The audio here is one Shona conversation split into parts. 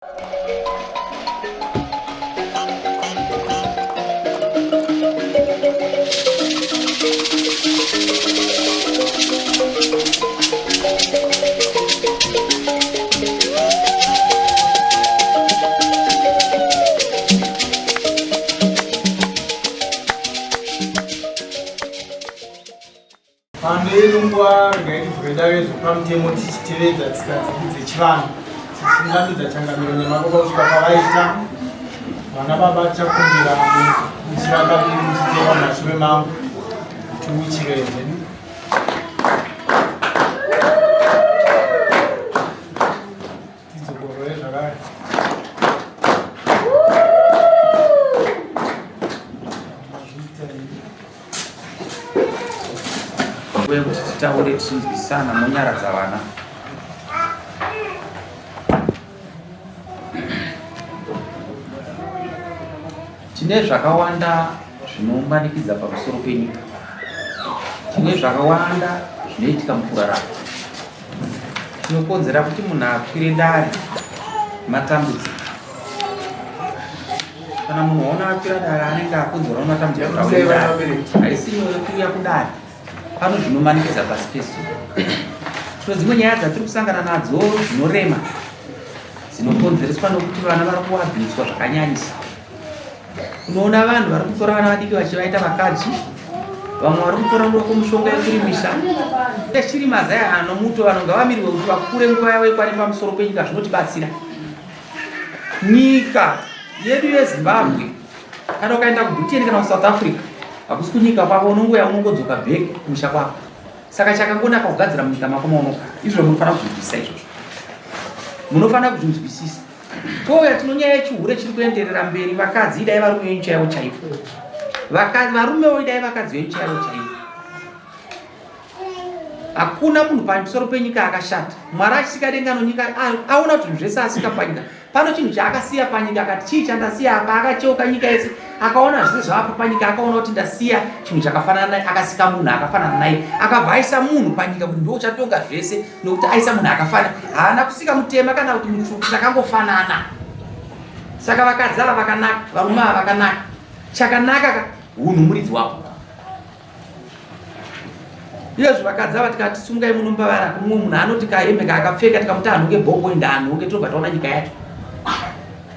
Pano ino nguva regai tivhure dare zvepamutemo tichitevedza tsika dzedu dzechivanhu tichiunganidza changamiro nemababa kusvika pavaita vana baba tichakumbira muchirakaviri muchiteva mumashure mangu tiuchire zvedu. Tidzokorore zvakare. Uye kuti titaure tichinzwisana monyaradza vana. Tine zvakawanda zvinomanikidza pamusoro penyika. Tine zvakawanda zvinoitika mukurarama. Chinokonzera kuti munhu akwire dare matambudziko. Kana munhu waona akwira dare anenge akonzerwa nematambudziko kuti akwire dare. Haisi nyore kuuya kudare. Pano zvinomanikidza pasi pezuva. Tino dzimwe nyaya dzatiri kusangana nadzo dzinorema dzinokonzereswa nokuti vana vari kuabhuswa zvakanyanyisa. Unoona vanhu vari kutora vana vadiki vachivaita vakadzi, vamwe vari kutora muroko mushonga yekurimisa. Chiri mazai anomuto vanhu ngavamirwe kuti vakure nguva yavo ikwane pamusoro penyika zvinotibatsira. Nyika yedu yeZimbabwe kana ukaenda kuBritain kana kuSouth Africa hakusi kunyika kwako unongouya unongodzoka back kumusha kwako. Saka chakangonaka kugadzira munyika mako maunogara. Izvo munofanira kuzvinzwisisa izvozvo. Munofanira kuzvinzwisisa. Touya tino nyaya yechihure chiri kuenderera mberi vakadzi idai varume venyu chaivo chaivo. Vakadzi varumewo idai vakadzi venyu chaivo chaivo. Hakuna munhu pamusoro penyika akashata. Mwari achisika denga nonyika aona kuti zvinhu zvese asika panyika. Pano chinhu chaakasiya panyika akati chii chandasiya apa akacheuka nyika yese akaona zvese zvaapo panyika akaona kuti ndasiya chinhu chakafanana naye akasika munhu akafanana naye akabva aisa munhu panyika kuti ndiwo uchatonga zvese nokuti aisa munhu akafanana haana kusika mutema kana kuti mutsvuku takangofanana saka vakadzi ava vakanaka varume ava vakanaka chakanaka ka hunhu muridzi wako iyezvo vakadzi ava tikati sungai munomba vana kumwe munhu anoti kahembe kaakapfeka tikamuti anhonge bhongo enda anhonge tinobva taona nyika yacho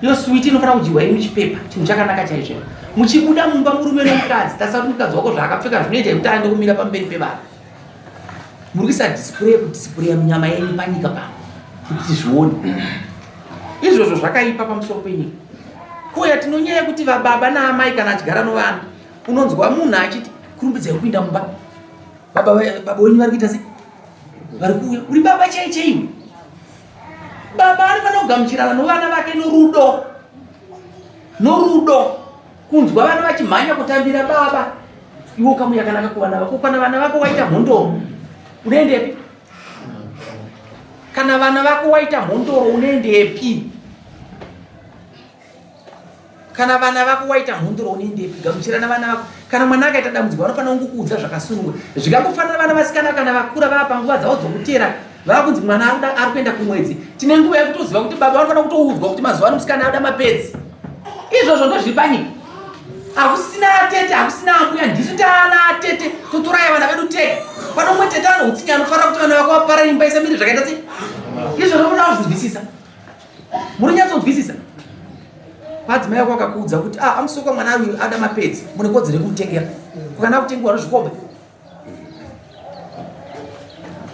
iyo switi inofanira kudyiwa iri muchipepa chinhu chakanaka chaizvo muchibuda mumba murume nomukadzi tasati mukadzi wako zvaakapfeka zvinoita yekuti aende kumira pamberi pevanhu muri kuisa display kudisplaya munyama yenyu panyika pano kuti tizvione izvozvo zvakaipa pamusoro penyika kuya tinonyaya yekuti vababa naamai kana achigara novana unonzwa munhu achiti kurumbidzai kupinda mumba baba wenyu vari kuita sei vari kuuya uri baba chai chaiwe baba anofanira kugamuchirana novana vake norudo norudo kunzwa vana vachimhanya kutambira baba iwe ukamu yakanaka kuvana vako kana vana vako waita mhondoro unoendepi kana vana vako waita mhondoro unoendepi kana vana vako waita mhondoro unoendepi gamuchirana vana vako kana mwana akaita dambudziko vanofanira kungokuudza zvakasununguka zvikangofanira vana vasikana kana vakura vava panguva dzavo dzokutera vava kunzi mwana ari kuenda kumwedzi tine nguva yekutoziva kuti baba vanofanira kutoudzwa kuti mazuva ano musikana anoda mapedzi izvozvo ndozviri panyika hakusina atete hakusina ambuya ndisu taana atete totoraya vana vedu tega pano umwe tete ano utsinye anofanira kuti vana vako vapara imba isamire zvakaita sei izvozvo munoda kuzvinzwisisa muri nyatsonzwisisa kwadzimai vako vakakuudza kuti ah amusoka mwana uyu ada mapedzi mune kodzero yekumutengera kukana kutengiwa nozvikombe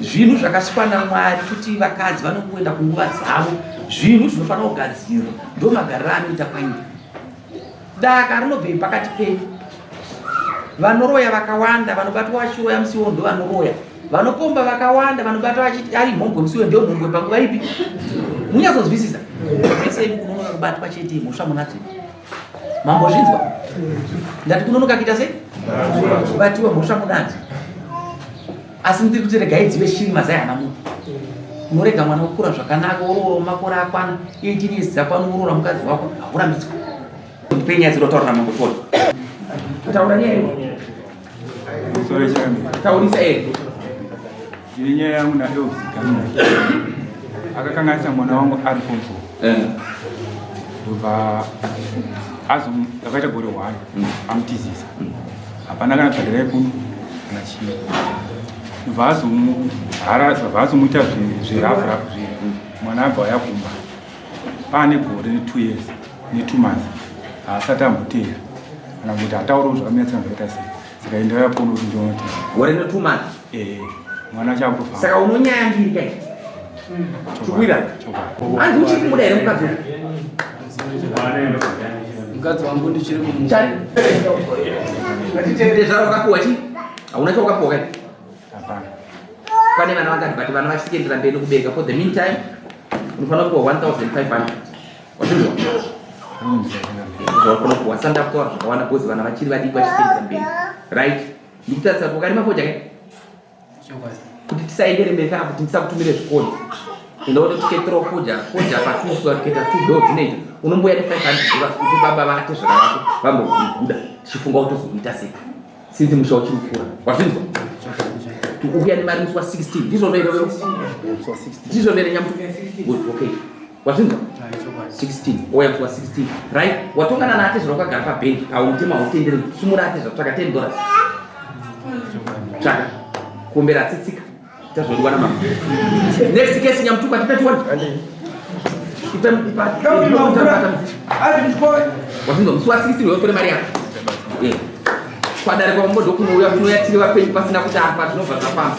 Zvinhu zvakasikwa naMwari kuti vakadzi vanongoenda kunguva dzavo, zvinhu zvinofanira kugadzirwa, ndomagariro anoita panyika. Daka rinobvei pakati penyu? Vanoroya vakawanda vanobatwa vachiroya musi iwowo ndovanoroya. Vanopomba vakawanda vanobatwa vachiti ari mhombwe musi iwowo ndiyo mhombwe panguva ipi? Munyatsonzwisisa? Mese imi kunonoka kubatwa chete mhosva munadzo. Mambozvinzwa? Ndati kunonoka kuita sei? Kubatiwa mhosva munadzo. Asi ndiri kuti regai dzive shiri mazai hana munhu. Unorega mwana wokura zvakanaka woroora makore akwana 18 years dzakwana woroora mukadzi wako haurambidzwa. Ndipe nyaya dzinotaura namambo Tony. Taura nyaya iwe. Taurisa eh. Ndine nyaya yangu naElvis Gamira. Akakanganisa mwana wangu ari form 4. Ndobva akaita gore one amutizisa. Hapana kana tsvagirai kuno kana chii. Ndobva azomuhara, azomuita zverafu rafu zviya. Mwana abva auya kumba. Paane gore ne2 years ne2 months haasati amboteera kana kuti ataurawo zvakamunyatsa zvakaita sei. Saka indauya kuno kuti ndionoti. Gore ne2 months? Eh, mwana achakutofamba. Saka unonyaya mbiri kai? Tukwira. Hanzi uchiri kumuda here mukadzi uyu? Mukadzi wangu ndichiri kumuda. Chari. Tezvara wakapuwa chi? Hauna chawakapuwa kai? Hapana. Pane vana vangati but vana vachikuendera mberi nekubereka. For the meantime, unofanira kupuwa 1500. Wazvinzwa? Zvawafana kupuwa. Sanda kutaura zvakawanda because vana vachiri vadiki vachikuendera mberi. Right? Ndikutarisa kuti wakarima fodya kai? Kuti tisaendere mberi kana kuti ndisakutumire zvikonzi. Enda wototiketerawo fodya, fodya patusu tiketa 2 bales dzinoita. Unomboya ne 500 dollars kuti baba vate zvaka vako vamboguda tichifunga kuti tozokuita sei. Since musha uchiri kukura. Wazvinzwa? Ukuya nemari musi wa 16. Ndizvo here? Ndizvo here Nyamutu? Good, okay. Wazvinzwa? 16. Oya musi wa 16. Right? Watongana naate zvino wakagara pabhenji. Hautema hautenderi. Sumura ate zvino tsvaka 10 dollars. Tsvaka. Kuombera tsitsika. Tazvodiwa namama. Next case Nyamutuka tipe tione. Ipe ipa. Wazvinzwa musi wa 16 wotore mari yako. Eh. Kwadare kwambo ndokunouya kunouya tiri vapenyu pasina kuti afa zvinobva zvafamba.